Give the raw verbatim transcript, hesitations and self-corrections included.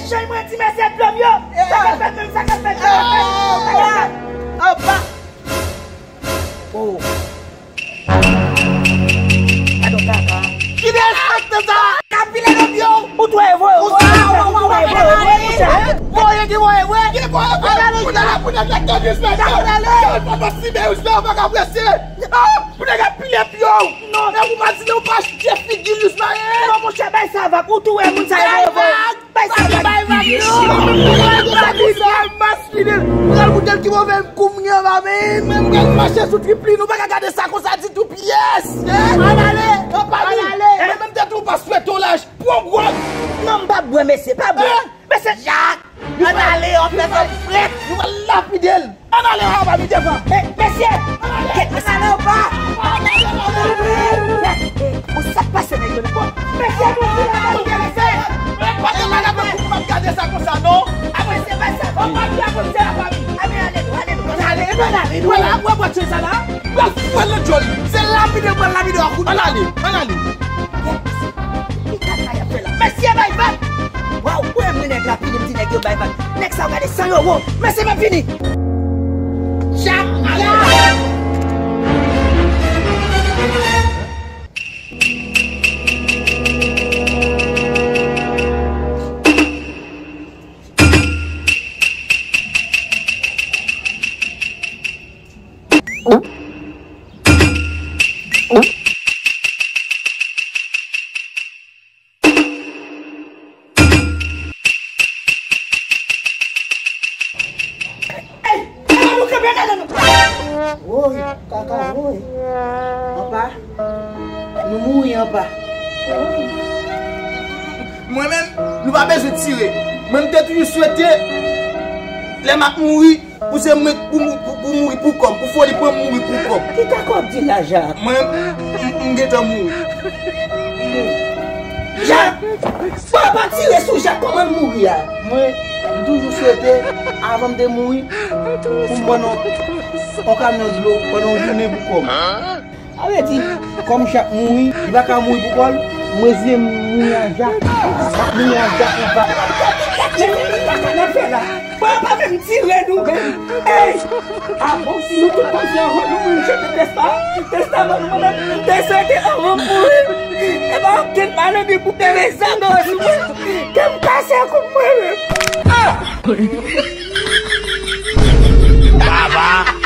Chay mwen di mesye dlo m yo. Sa k ap fèt menm, sa k ap fèt, sa k ap fèt, sa k ap fèt. Anba. Oh. Gade kaka. Ki derespektan sa? Ka pile nan pye w. Ou twè vre. Ou sa? Ou twè vre. Voye ki voye vre. Ki voye vre. Pou nèg la, pou nèg la tande sa. Pou nèg la, pa pase de respè, ou pa ka apresye. Ah, pou nèg la pile pye w. Non. E ou pa di non, ou pa chanje figi jis la, hein? Non, monchè, bay sa vag. Ou tou wè moun sa yo vre. Bay sa vag. Bay vag, non. Bay vag, non. Mas fidèl. Pral koute l ki move kou m gen anba men. Men m pral mache sou trip li. Nou pa ka gade sa konsa ditou pyès. Ann ale. Ann ale. Mwen menm tèt ou pa swete w laj. Pran gwòg. Non, m pa bwè, mesye. Pa bwè. Mesye Jak. Ann ale, w ap fè sa frèt. Nou pral lapide l. Ann ale, anba mi devan. Eh, mesye. Kèt, mesye. Ann ale, anba. Bon, sa k pase nèg yo la? Bon, mesye, bon, bon, bon, bon, mesye. Pa gen mal avè kou m ap gade sa konsa, non. Mesye, bay sa. Anba mi a konn se la fami. Ale, ale, nou, ale, nou. Ann ale, ann ale, nou. Wè la, wè bwat sa la. Wè, wè nan djòl. Se lapide, wè lapide, wè kout. Ann ale, ann ale. Kèt, mesye. Ki kaka y ap fè la? Mesye, bay vag! Waw, ou wè mwen nèg la vini, m di nèg yo bay vag. Nèg sa yo gade san ewo. Mesye, m ap vini. Chak ala! Ey, ey, nou kanpe, gade nou. Woy, kaka, woy. Anba, nou mouri anba. Mwen menm, nou pa bezwen tire. Mwen, m te toujou swete, lè m ap mouri, pou se mwen pou, pou, pou mouri pou kò m, pou foli pran mouri pou kò m. Ki ta kò w di la, Jak? Mwen, m, m, m gentan mouri. Jak! Bon, pa tire sou Jak, kòman l mouri a? Mwen, m toujou swete, avan m te mouri, pou m ban nou yon kamyon dlo pandan yon jounen pou kò m. Sa vle di, kòm Jak mouri, li pa ka mouri pou kò l, mwen vle mouri a Jak. M ap mouri a Jak, anba. Men ki kaka n ap fè la? Bon, pa menm tire nou menm. Ey! A bon, si nou tout panse anvan nou mouri, jete testa. Testa ban nou, mwen menm, m te swete anvan m mouri. E pa okenn maladi pou te rezève sou mwen. Ke m kase kou mwen menm. Ah! Baba!